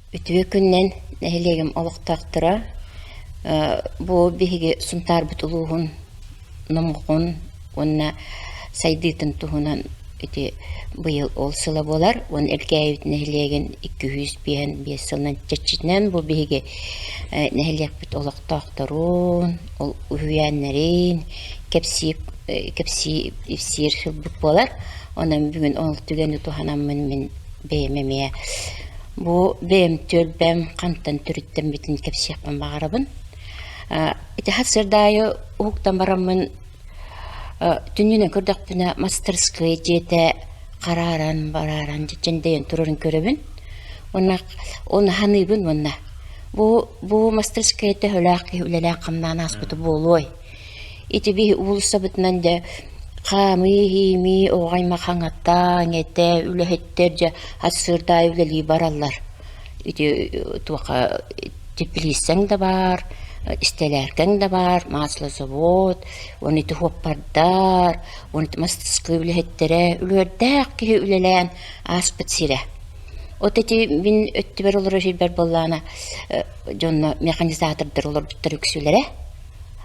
Үтүө күнүнэн нэһилиэгим олохтоохторо! Бу биһиги Сунтаарбыт улууһун номоҕун уонна сайдыытын туһунан ити быйыл ол сыла буолар. Уонна Элгээйибит нэһилиэгин 255 сылынан чэрчитинэн бу биһиги нэһилиэкпит олохтоохторун, ол үһүйээннэрин кэпсии кэпсии ипсиир сылбыт буолар. Онон бүгүн ол түгэни туһанаммын мин бэйэм эмиэ Бу бэйэм түөлбэм хантан төрүттэммитин кэпсиэхпин баҕарабын. Ити сарсыардаайы уһуктан бараммын түннүнэн көрдөхпүнэ мастарыскыай дьиэтэ харааран барааран дьэндэйэн турарын көрөбүн. Уонна оны ханыыбын уонна бу бу мастарыскыай төһөлөөх киһи үлэлээх хамнаан ааспыта буолуой? Ити биһи уулуссабытынан дьэ хаамыы-иһиимии, оҕо аймах хаҥата, иҥэтэ, үлэһиттэр дьэ сарсыардаайы үлэлии бараллар. Ити туохха теплицаҥ да баар, истэлээркэҥ да баар, маслозавод, уонна ити уоппардар, уонна ити мастарыскыай үлэһиттэрэ, үлүгэрдээх киһи үлэлээн ааспыт сирэ. От ити мин өттүбэр олорор сирбэр буоллаҕына дьонно механизатордар олорбуттар үксүлэрэ.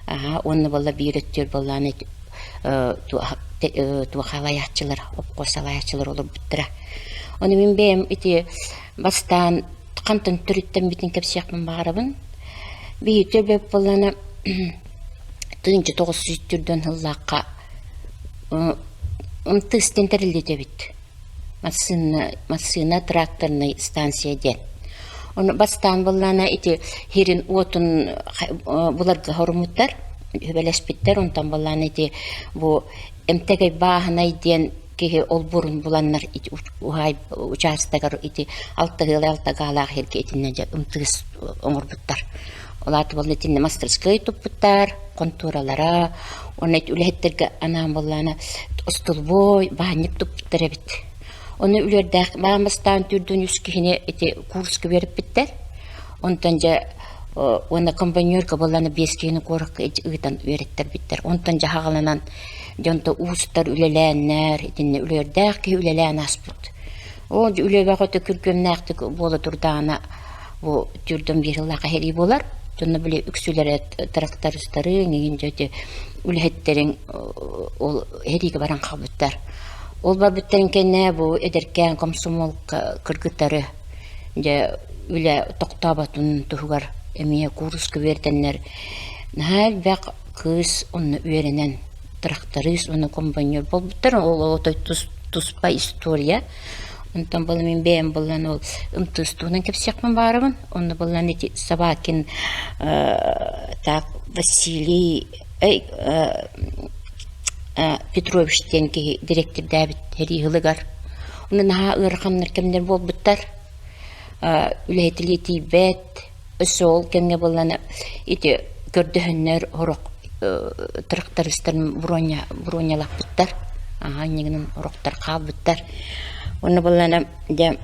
Аһаа уонна буолла биир өттүгэр буоллаҕына туох салайааччылар, обкуо салайааччылар олорбуттара. Ону мин бэйэм ити бастаан хантан төрүттэммитин кэпсиэхпин баҕарабын. Биһиги төрбөт буоллаҕына 1900 түрдэн сыллаахха МТС диэн тэриллибит эбит. Массыына, массыына тракторнай станция диэн. Ону бастаан буоллаҕына ити хирин уотун буларга хоруммуттар, үбэлэспиттэр. Онтон буоллаҕына ити бу Эмтэгэй Бааһынай диэн киһи олбуорун буланнар ити уһаай учаастагар ити алтыһыылай алтагаалаах сиргэ итиннэ дьэ ымтыыс оҥорбуттар. Ол аата буолла итиннэ мастарыскыай туппуттар, хонтуоралара, уонна ити үлэһиттэргэ анаан буоллаҕына остолобуой, баанньык туппуттар эбит. Ону үлүөрдээх баан бастаан түүрдүн үс киһини ити курска үөрэппиттэр. Онтон дьэ уонна комбайнерга буоллаҕына биэс киһини куоракка ыытан үөрэттэрбиттэр. Онтон дьэ хаҕаланан дьонто уустар үлэлээннэр, итиннэ үлүөрдээх киһи үлэлээн ааспыт. Ол үлэбэх өтө күргүөмнээхтик буола турдаҕына Бу түрдөн биир сыллаах эһэрии буолар. Дьонно били үксүлэрэ трактористары, иҥин дьэ ити үлэһиттэриҥ ол эһэриигэ баран хаалбыттар. Ол барбыттарын кэннэ бу эдэркээн комсомол кыргыттары дьэ үлэ тохтооботун туһугар эмиэ кууруска үөрэтэннэр наһаа элбэх кыыс онно үөрэнэн тракторист уонна комбайнер буолбуттар. Ол отой туспа история. Онтон буолла мин бэйэм буоллан ол ымтыыстуунан кэпсиэхпин баарабын. Онно буоллан ити Собакин так Василий Петрович диэн киһи дириэктирдээбит сэрии сылыгар. Онно наһаа ыараханнар кэмнэр буолбуттар. Үлэһитилии тиийбэт, Өссө ол кэмҥэ буоллаҕына ити көрдөһөннөр сорох трактористарын броня бронялаппыттар, аһаа инньэ сорохтор хаалбыттар. Уонна буоллаҕына дьэ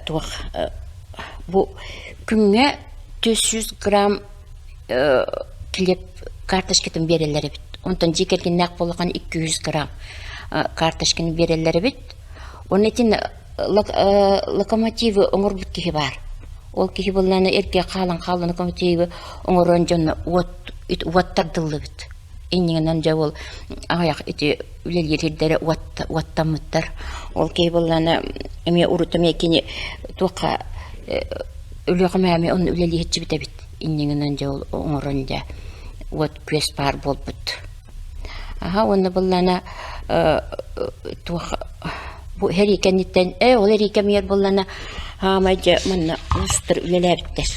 туох бу күҥҥэ 400 грамм килиэп карточкатын биэрэллэр эбит. Онтон дьиэ кэргэннээх буоллаххына 200 грамм карточканы биэрэллэр эбит. Уонна итин локомотивы оҥорбут киһи баар. Ол киһи буоллаҕына эргэ хаалан хаалан локомотивы оҥорон дьоно уот уот тардыллыбыт. Иннинэн дьэ ол аҕыйах ити үлэлиир сирдэрэ уот уоттаммыттар. Ол киһи буоллаҕына эмиэ урут эмиэ кини туохха Өлүөхүмэ эмиэ онно үлэлиэччибит эбит. Иннинэн дьэ ол оҥорон дьэ уот күөс баар буолбут. Аһа уонна буоллаҕына туох бу сэрии кэнниттэн ээ ол эрии кэмигэр буоллаҕына хаамай дьэ манна уустар үлэлээбиттэр.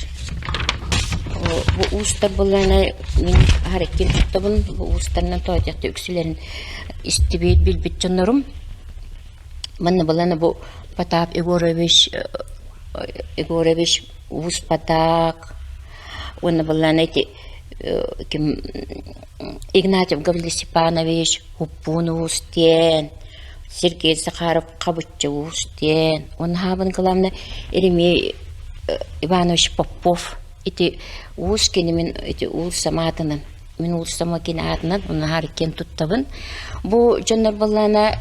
Бу уустар буоллаҕына мин аһара киэн туттабын бу уустарынан тоойдохто үксүлэрин истибит билбит дьоннорум. Манна буоллаҕына бу Потап Егорович Егорович Уус Потак уонна буоллаҕына ити ким Игнатьев Гаврил Степанович Һуппуун Уус диэн, Сергей Захаров Хабычча Уус диэн, уонна хаабын главное Еремей Иванович Попов ити уус кини мин ити уулуссам аатынан мин уулуссам кини аатынан унаһаар иккиэн туттабын. Бу дьоннор буоллаҕына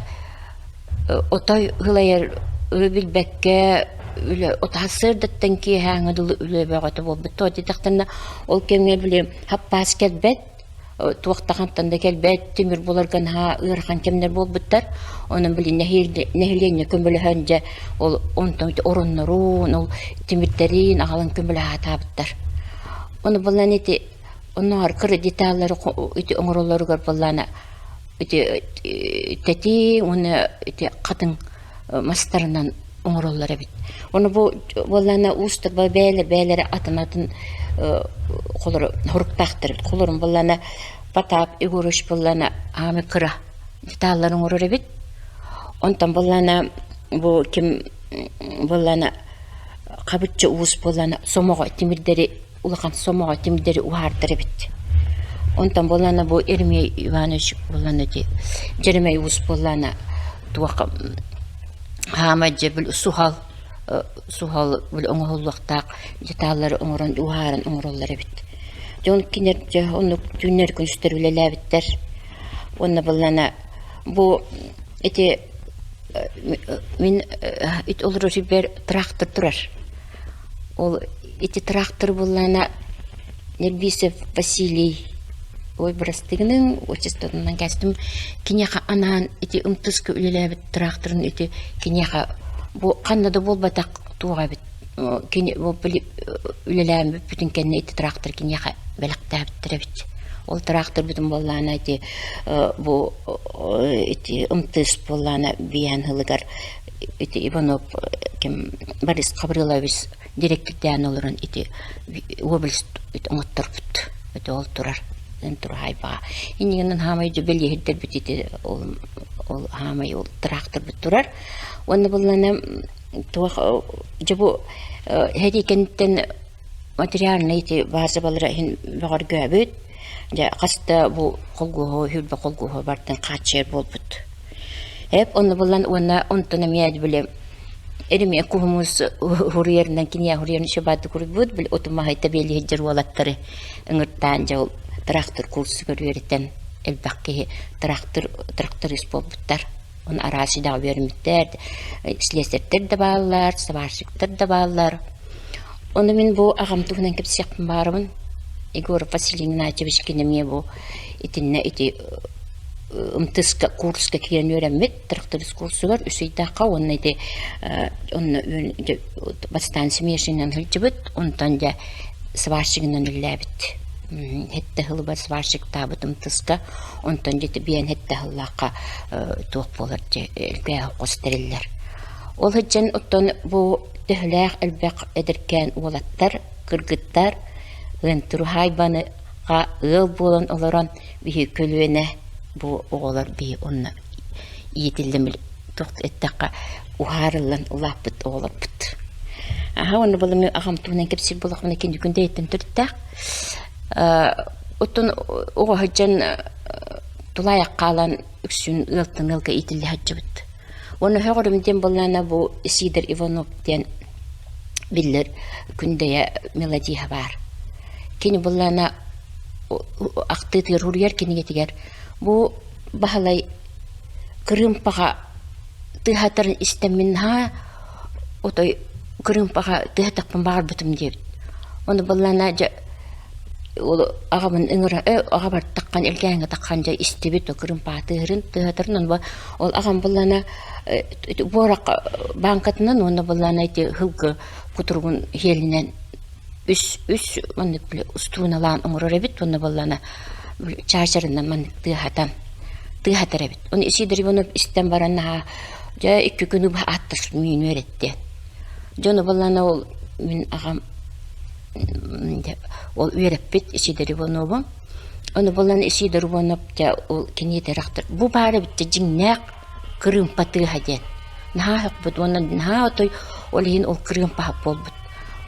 отой ылайар билбэккэ үлэ сарсыардаттан киэһээҥҥэ дылы үлэ бөҕөтө буолбут. Тоҕо диэтэхтэринэ ол кэмҥэ били хаппаас кэлбэт, туох да хантан да кэлбэт, тимир буларга наһаа ыарахан кэмнэр буолбуттар. Онон били нэһилиэнньэ көмөлөһөн дьэ ол онтон ороннорун, ол тимирдэрин аҕалан көмөлөһө сатаабыттар. Ону булан ити оннооҕор кыра деталлары ити оҥороллоругар буоллаҕына ити тэтиҥ уонна ити хатыҥ мастарынан оҥороллор эбит. Ону бу буоллаҕына уустар бэйэлэр бэйэлэрэ атын-атын холоро хоруктаахтар эбит. Холорун буоллаҕына Потап Егорович буоллаҕына аамай кыра деталлары оҥорор эбит. Онтон буоллаҕына бу ким буоллаҕына хабычча уус буоллаҕына сомоҕо тимирдэри улахан сомоҕо тимирдэри уһаардар эбит. Онтон буоллаҕына бу Еремей Иванович буоллаҕына ити Дьэрэмэй уус буоллаҕына туох хаамай дьэ били суһал суһал били оҥоһуллуохтаах деталлары оҥорон уһааран оҥороллор эбит. Дьон кинилэр дьэ оннук түүннэр күнүстэр үлэлээбиттэр. Уонна буоллаҕына бу ити мин ити олорор сирбэр трактор турар. Ол ити трактор буллаҕына Нербисов Василий ой бырастыгының отчествотынан кэстим киниэхэ анаан ити ымтыска үлэлээбит тракторын ити киниэхэ бу ханна да буолбатах туох эбит кини бу үлэлээн бүппүтүн кэннэ ити трактор киниэхэ бэлэхтээбиттэр эбит. Ол трактор бүтүн буоллаҕына ити бу ити ымтыс буоллаҕына биэһэн сылыгар ити Иванов ким Борис Гаврилович дириэктэрдээн олорон ити уобалас оҥотторбут. Ити ол турар туруһайбаҕа. Иннигинэн хаамай бэлиэһирдэрбит ити ол ол хаамай ол тракторбут турар. Уонна буллана туох дьэ бу һэрии кэнниттэн материальнай ити базабалара иһин бөҕөргөөбүт. Дьэ хас да бу холгуоһу хүрбэ холгуоһу бартан хааччыйар буолбут. Эп онно булан уонна онтон эмиэ били эримиэ куһумус хуруйарынан киниэ хуруйарын шабааты курбут били отумаһайта биэлиһиддьэр уолаттары ыҥыртаан дьэ ол трактор курсугар үөрэтэн элбэх киһи трактор тракторист буолбуттар. Оны араас идэҕэ үөрэммиттэр, слесарьтар да бааллар, сварщиктар да бааллар. Ону мин бу аҕам туһунан кэпсиэхпин баарабын. Егор Василий Игнатьевич кини эмиэ бу итиннэ ити МТС-ка курска киирэн үөрэммит тракторист курсугар үс ыйдаахха уонна ити онно бастаан смешаннан сылдьыбыт, онтон дьэ сварщигынан үлэлээбит. Хэттэ сылыбар сварщиктаабыт МТС-ка, онтон дьэ биэн хэттэ сыллаахха туох буолар дьэ элбэх хос тэриллэр. Ол сылдьан оттон бу төһөлөөх элбэх эдэркээн уолаттар, кыргыттар Ынтуруһаайбаны ыал буолан олорон биһи көлүөнэ бу оҕолор биһи онно иитиллэн туох эттэххэ уһаарыллан улааппыт оҕолорбут. Аха уонна былымы аҕам туһунан кэпсиир буоллахпына кини күндэйиттэн төрүттээх. Оттон оҕо сылдьан тулаайах хаалан үксүн ыалтан ыалга иитиллэ сылдьыбыт. Уонна өһөҕөрүм диэн буоллаҕына бу Сидор Иванов диэн биллэр Күндэйэ мелодиһа баар. Кини буоллаҕына ахтыытыгар суруйар кинигэтигэр бу Баһылай кырыымпаҕа тыаһатарын истэммин наһаа отой кырыымпаҕа тыаһатахпын баҕарбытым диэбит. Ону буоллаҕына дьэ ол аҕабын ыҥыра э аҕабар таххан элгээҥҥэ таххан дьэ истибит кырыымпаҕа тыаһырын тыаһатарын ону ол аҕам буоллаҕына буорах бааҥкатынан уонна буоллаҕына ити сылгы кутуругун сиэлинэн үс үс маннык били устууналаан оҥорор эбит уонна буоллаҕына чаачарынан маннык тыаһатан тыаһатар эбит. Ону Сидор Иванов истэн баран наһаа дьэ икки күнү быһа ааттас миин үөрэттэ. Дьону буоллаҕына ол мин аҕам ол үөрэппит Сидор Ивановым. Ону буоллаҕына Сидор Иванов дьэ ол кини этэр бу баар эбит дьэ дьиҥнээх кырыымпа тыаһа диэн. Наһаа сөхпүт уонна наһаа отой ол иһин ол кырыымпаһап буолбут.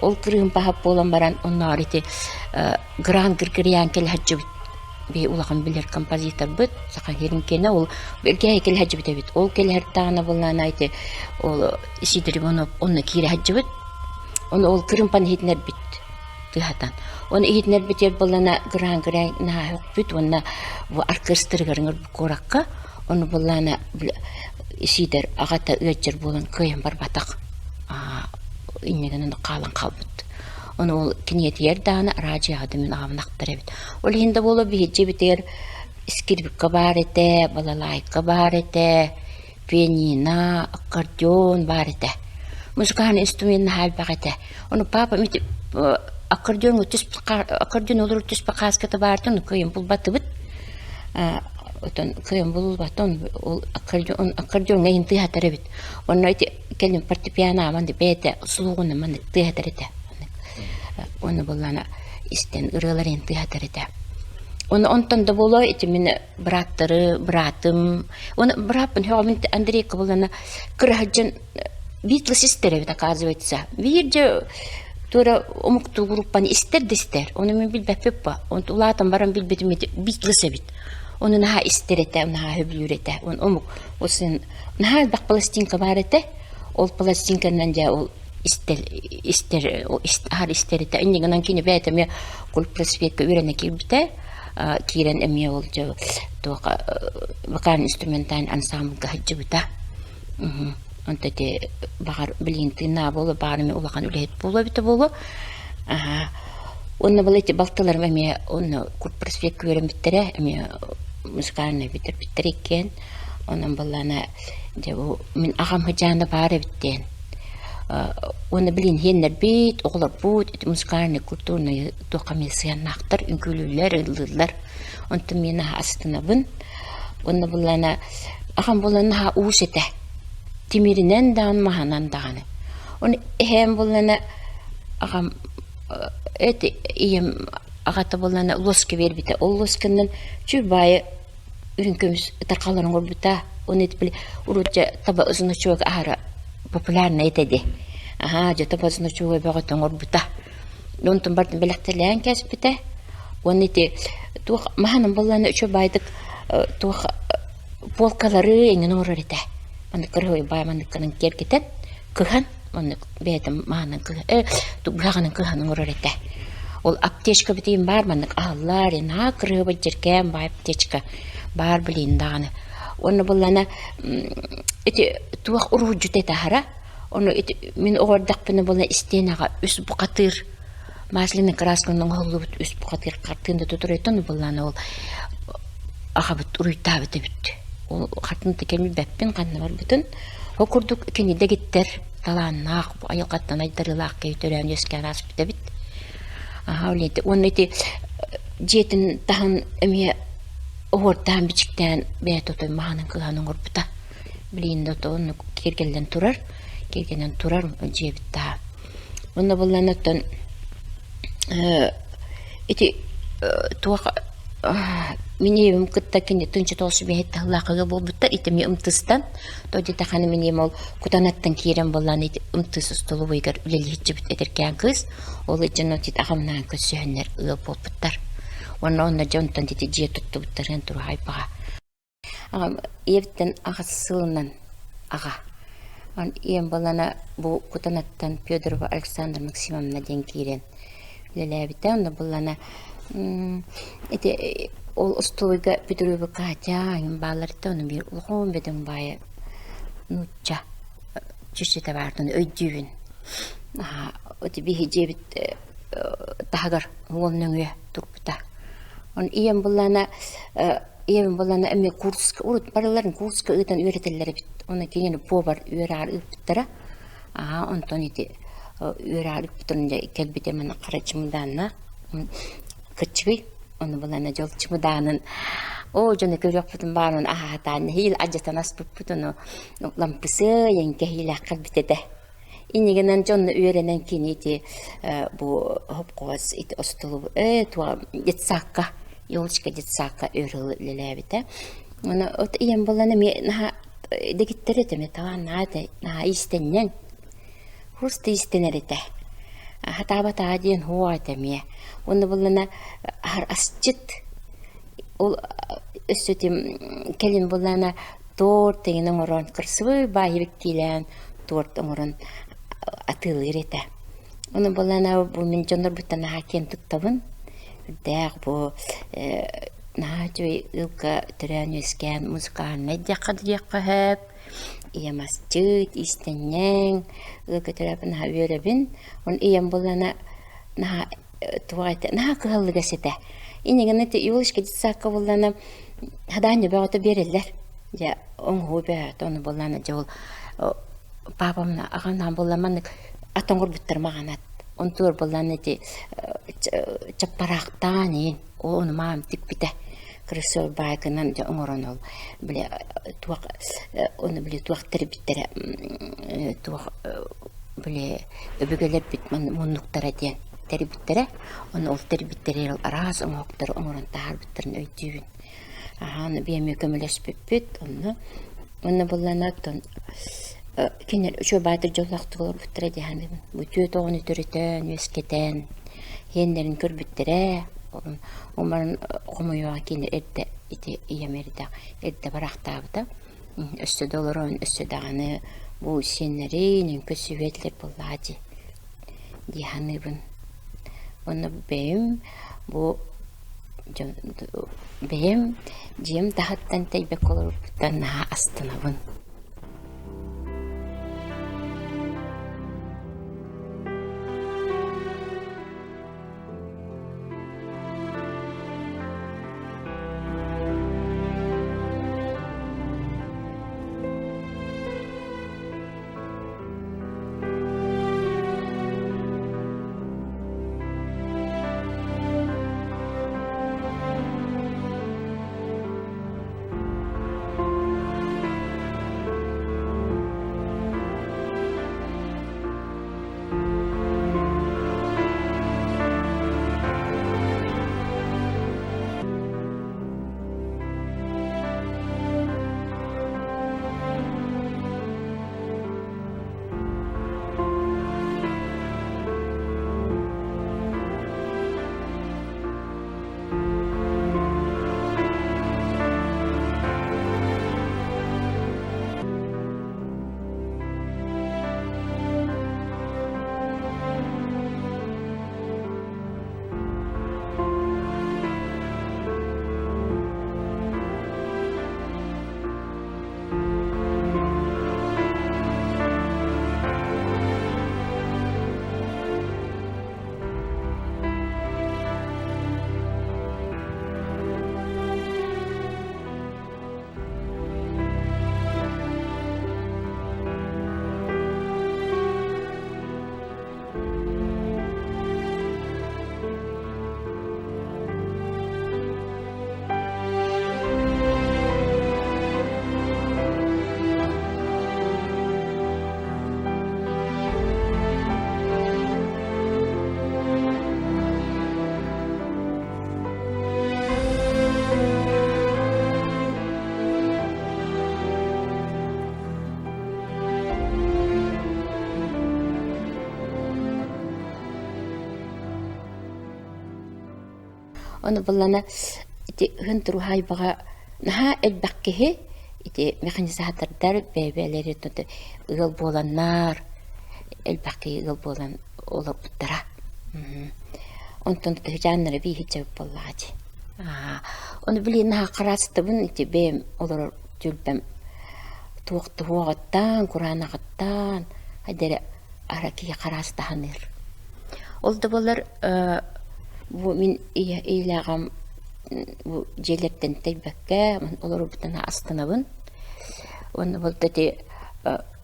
Ол кырыымпаһап буолан баран оннооҕор ити Гран Григорьян кэлэ сылдьыбыт биһи улахан билэр композиторбыт Саха сирин киэнэ ол Элгээйи кэлэ сылдьыбыт эбит. Ол кэлэ сырыттаҕына буоллаҕына ити ол Сидор Иванов онно киирэ сылдьыбыт. Ону ол кырыымпаны иһитинэрбит тыаһатан. Ону иһитинэрбитигэр буоллаҕына Гран Григорьян наһаа сөхпүт уонна бу оркестрыгар ыҥырбыт куоракка Ону буоллаҕына Сиидэр аҕата ыалдьар буолан кыайан барбатах. Инньэ гынан хаалан хаалбыт. Ону ол киниэтигэр даҕаны араадьыйаҕа да мин аҕабын ахтар эбит. Ол иһин да буолуо биһиги дьиэбитигэр скрипка баар этэ, балалайка баар этэ, пианино, аккордеон баар этэ. Музыкальный инструмент наһаа элбэх этэ. Ону папа ити аккордеоҥҥа түспүт аккордеон олорор түспүт хааската баартан ону кыайан булбатыбыт. Отон кыайан булбатан ол аккордеон аккордеоҥҥа иһин тыаһатар эбит. Онно ити кэлин фортепиано ааман бэйэтэ слугунан маннык тыаһатар этэ. Уонна буоллаана истэн ырыалар иһин тыаһатар этэ. Уонна онтон да буолуо ити мин бырааттары, быраатым, уонна бырааппын һөҕөмүн Андрейка буоллаана кыра сылдьан Битлз истэр эбит оказывается. Биир дьэ туора омуктуу группаны истэр да истэр. Ону мин билбэппит ба. Онтон улаатан баран билбитим ити Битлз эбит. Ону наһаа истэр этэ, наһаа сөбүлүүр этэ. Он омук ол син наһаа элбэх пластинка баар этэ. Ол пластинканан дьэ ол истэр истэр аһар истэр этэ. Инньэ гынан кини бэйэтэ эмиэ культпросветка үөрэнэ киирбитэ. Киирэн эмиэ ол дьэ туох вокальный инструментальный ансамбльга сылдьыбыта. Онто ити баҕар билигин тыыннаах буолуо, баҕар эмиэ улахан үлэһит буолуо эбитэ буолуо. Аһаа уонна была ити балтыларым эмиэ онно культпросвекка үөрэммиттэрэ, эмиэ музыкальнай бүтэрбиттэр иккиэн. Онон буоллаҕына дьэ бу мин аҕам сыдьаана баар эбит диэн. Уонна билигин иһиэннэрбит, оҕолорбут ити музыкальнай, культурнай туохха эмиэ сыһыаннаахтар, үҥкүүлүүллэр, ыллыыллар. Онтон мин наһаа астынабын. Уонна буоллаҕына аҕам буолан наһаа уус этэ. Тимиринэн даҕаны, маһынан даҕаны. Ону эһээм буоллаҕына аҕам эти ийэм аҕата буоллаҕына луоска биэрбитэ. Ол луосканан чуй баайы үрүҥ көмүс ытарҕаларын оҥорбута. Ону ити били урут дьэ таба значок аһара популярнай этэ дии. Аһаа дьэ таба значога бөҕөтө оҥорбута. Онтон бардым бэлэхтэлээн кээспитэ. Уонна ити туох маһынан буоллаҕына үчүгэй баайдык туох полкалары эҥин оҥорор этэ. Маннык кырыһый баай манныккынан киэргэтэн, кыһан маннык бэйэтэ маһынан быһаҕынан кыһан оҥорор этэ. Ол аптечка битиим баар маннык аһыллар, наһаа кырыһыбыт дьэркээн баай аптечка баар билиин даҕаны. Уонна буоллаҕына ити туох уруһуйдьут этэ аһара Ону ити мин оҕо эрдэхпинэ буолан истиэнэҕэ үс бухатыыр масляный красканан оҥоһуллубут үс бухатыыр хартыына тутуруйтан буоллаҕына ол аҕабыт уруйдаабыт эбит. Ол хартыыната кэмийбэппин ханна барбытын. Ол курдук кини дэгиттэр талааннаах айылҕаттан айдарыылаах киһи төрөөн үөскээн ааспыт эбит. Аһаа ол ити уонна ити дьиэтин таһын эмиэ оһуордаан бичиктээн бэйэтэ отой маһынан кыһан оҥорбута. Билигин да оннук киэргэллэн турар, киэргэнэн турар дьиэбит таһа. Уонна буоллаҕына оттон ити туох мин ийэбин кытта кини тынчы тоҕус биэһит тыллаах ыал буолбуттар ити эмиэ ымтыстан то диэтэххинэ мин ийэм ол кутанаттан киирэн буоллаҕына ити ымтыс остолобуойугар үлэлиһиччибит эдэркээн кыыс ол дьоно ити аҕамнаан көрсүһэннэр ыал буолбуттар уонна онно дьонтон ити дьиэ туттубуттарын туруһайбаҕа Аҕам ийэбиттэн аҕыс сылынан аҕа. Онон ийэм буоллаҕына бу Кутанаттан Федорова Александра Максимовна диэн киирэн үлэлээбитэ. Онно буоллаҕына ити ол остуолга Петрова Катя эҥин бааллар этэ. Ону биир улахан бөдөҥ баайа нуучча чүччэтэ баарын өйдүүбүн. Ити биһи дьиэбит таһыгар уол нөҥүө турбута. Онон ийэм буоллаҕына Ийэм буоллаҕына эмиэ курска урут барыларын курска ыытан үөрэтэллэр эбит. Уонна кинини повар үөрэҕэр ыыппыттара. Аа онтон ити үөрэҕэр ыыппытын дьэ кэлбитэ манна хара чымыдааннаах кыччыгый. Ону буоллаҕына дьол чымыдаанын оо дьону көрүөхпүтүн баҕаран аһаатаан нэһиил алдьатан аспыппыт ону лампысыай эҥкэһиилээх кэлбит этэ. Иннигинэн дьонно үөрэнэн кини ити бу хопкуос ити остолобу ээ туа детсакка елочка детсакка өр сыл үлэлээбитэ. Уонна от ийэм буолан эмиэ наһаа дэгиттэр этэ эмиэ талааннаах этэ наһаа иистэнньэҥ хруста иистэнэр этэ. Хатаабатаҕа диэн һуох этэ эмиэ. Уонна буоллана аһар асчыт ол өссө ити кэлин буоллаҕына торт эҥин оҥорон кырсыбый баайыбыт торт оҥорон атыылыыр этэ. Ону буоллаҕына бу мин дьоннорбуттан наһаа киэн туттабын. Үрдээх бу. Наһаа үчүгэй ыалга төрөөн-үөскээн музыкальнай диэххэ да диэххэ сөп. Ийэм асчыт, иистэнньэҥ, ыалга төрөөбүт наһаа үөрэбин. Ону ийэм буоллаҕына наһаа туох этэ наһаа кыһаллыгас этэ. Инньэ гынан ити Юлочка детсадка буоллаҕына хадаанньа бөҕөтө биэрэллэр. Дьэ оҥоһуу бөҕөтө ону буоллаҕына дьэ ол папам аҕам буолла маннык ат оҥорбуттар маҕан ат. Онтугар буоллаҕына ити чаппараахтаан иин Ол ону маам тикпитэ. Красивый баайкынан дьэ оҥорон ол били туох ону били туох тэрийбиттэрэ туох били өбүгэлэрбит муннуктара диэн тэрийбиттэрэ. Ону ол тэрийбиттэригэр араас оҥоһуктары оҥорон таһаарбыттарын өйдүүбүн. Аһаан биэмэ көмөлөспүппүт онно. Онно буллана оттон кинилэр үчүгэй баайдык дьоллоохтук олорбуттара дии саныыбын. Бу түөрт оҕону төрөтөн, үөскэтэн, иэннэрин көрбүттэрэ. Ол хомойуоҕа кини эрдэ ити ийэм эрдэ эрдэ бараахтаабыта. Өссө да олорон, өссө даҕаны бу сиэннэрин үҥкү сүбэтилэр буоллаҕа дии дии саныыбын. Уонна бэйэм бу бэйэм дьиэм таһыттан тэйбэккэ олорорбуттан наһаа астынабын. Ону буллана ити ыһын туруһаайбаҕа наһаа элбэх киһи ити механизатордар бэйэ-бэйэлэри ыал буоланнар элбэх киһи ыал буолан олорбуттара. Онтон тыһыдьааннара бииһиччэ буоллаҕа дии. Ону билигин наһаа хараастыбын ити бэйэм олорор түөлбэм туох туһуоҕуттан, кураанаҕыттан хайда эрэ ара киһи хараастаһаныыр. Ол да буоллар бу мин ийэлээҕим бу дьиэлэртэн тэйбэккэ олорорбуттан астынабын. Уонна ол да ити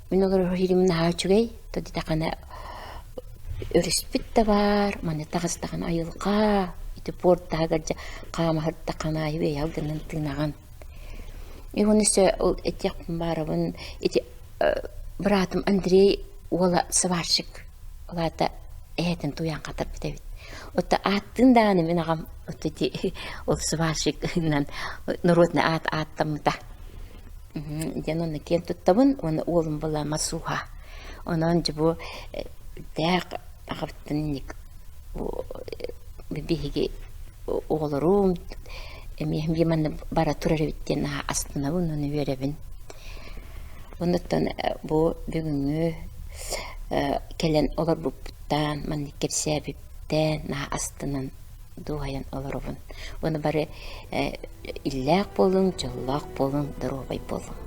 мин олорор иһирим наһаа үчүгэй. То диэтэххинэ өрүспүт да баар, маны таҕыстаҕына айылҕа, ити порт таһыгар дьэ хаама сырыттаххына аайы бэйэҕин гынан тыынаҕын. И уонна өссө ол этиэхпин баарабын ити быраатым Андрей уола сварщик ол аата эһэтин туйаан хатарбыт эбит. Отто ааттыын даҕаны мин аҕам отто ити ол сварщигынан народный аат ааттаммыта. Диэн онно киэн туттабын уонна уолум была Масуха. Онон дьэ бу дээх аҕабыттан инник бу биһиги оҕолорум эмиэ биир манна бара турар эбит диэн наһаа астынабын уонна үөрэбин. Оннуттан бу бүгүҥҥү кэлэн олорбуппуттан, маннык кэпсээбиппиттэн наһаа астынан. дуоһайан олоробун. Уонна бары иллээх буолуҥ, дьоллоох буолуҥ, доруобай буолуҥ.